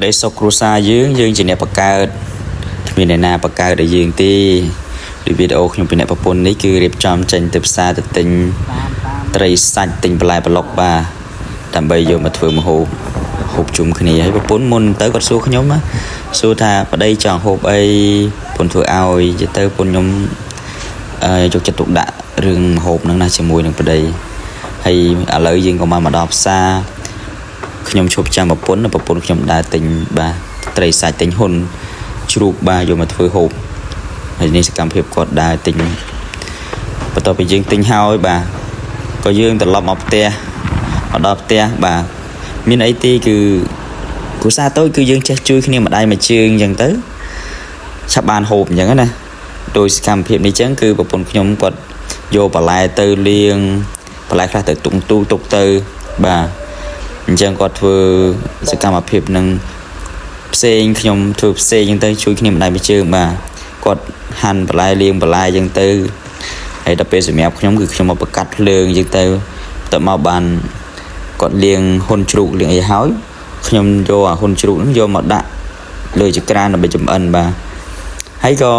ក្តីសុខគ្រួសារយើងយើងជាអ្នកបង្កើតគ្មានអ្នកណាបង្កើតឲ្យយើងទេដូចវីដេអូខ្ញុំពីអ្នកប្រពន្ធនេះគឺរៀបចំចេញទៅផ្សារទៅទិញត្រីសាច់ទិញបន្លែប្លុកបាទដើម្បីយកមកធ្វើម្ហូបហូបជុំគ្នាហើយប្រពន្ធមុនទៅគាត់សួរខ្ញុំណាសួរថាប្តីចង់ហូបអីប្រពន្ធធ្វើឲ្យនិយាយទៅប្រពន្ធខ្ញុំអឺយកចិត្តទុកដាក់រឿងម្ហូបហ្នឹងណាជាមួយនឹងប្តីហើយឥឡូវយើងក៏មកដល់ផ្សារ ខ្ញុំឈប់ចាំប្រពន្ធប្រពន្ធខ្ញុំដើរទិញបាទត្រីសាច់ទិញហ៊ុនជ្រូកបាទយកមកធ្វើហូបហើយនេះសកម្មភាពគាត់ដើរទិញបន្ទាប់ពីយើងទិញហើយបាទក៏យើងត្រឡប់មកផ្ទះមកដល់ផ្ទះបាទមានអីទីគឺគ្រួសារតូចគឺយើងចេះជួយគ្នាម្ដាយមួយជើងអញ្ចឹងទៅឆាប់បានហូបអញ្ចឹងណាដោយសកម្មភាពនេះអញ្ចឹងគឺប្រពន្ធខ្ញុំគាត់យកបន្លែទៅលាងបន្លែខ្លះទៅទុកទូទុកទៅបាទ អញ្ចឹងគាត់ធ្វើសកម្មភាពនឹងផ្សេងខ្ញុំធ្វើផ្សេងអញ្ចឹងទៅជួយគ្នាម្ដាយមួយជើងបាទគាត់ហាន់បន្លែលាងបន្លែអញ្ចឹងទៅហើយដល់ពេលសម្រាប់ខ្ញុំគឺខ្ញុំមកប្រកាត់ភ្លើងអញ្ចឹងទៅទៅមកបានគាត់លាងហ៊ុនជ្រូកលាងអីហើយខ្ញុំយកអាហ៊ុនជ្រូកហ្នឹងយកមកដាក់លើចក្រានដើម្បីចម្អិនបាទហើយក៏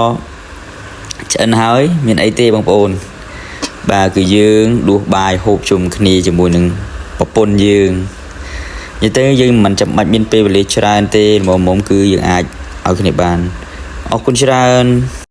ឆ្អិនហើយមានអីទេបងប្អូន បាទគឺយើងដួសបាយហូបជុំគ្នាជាមួយនឹងប្រពន្ធយើង និយាយទៅយើងមិនចាំបាច់មានពេលវេលាច្រើនទេល្មមៗគឺយើងអាចឲ្យគ្នាបានអរគុណច្រើន។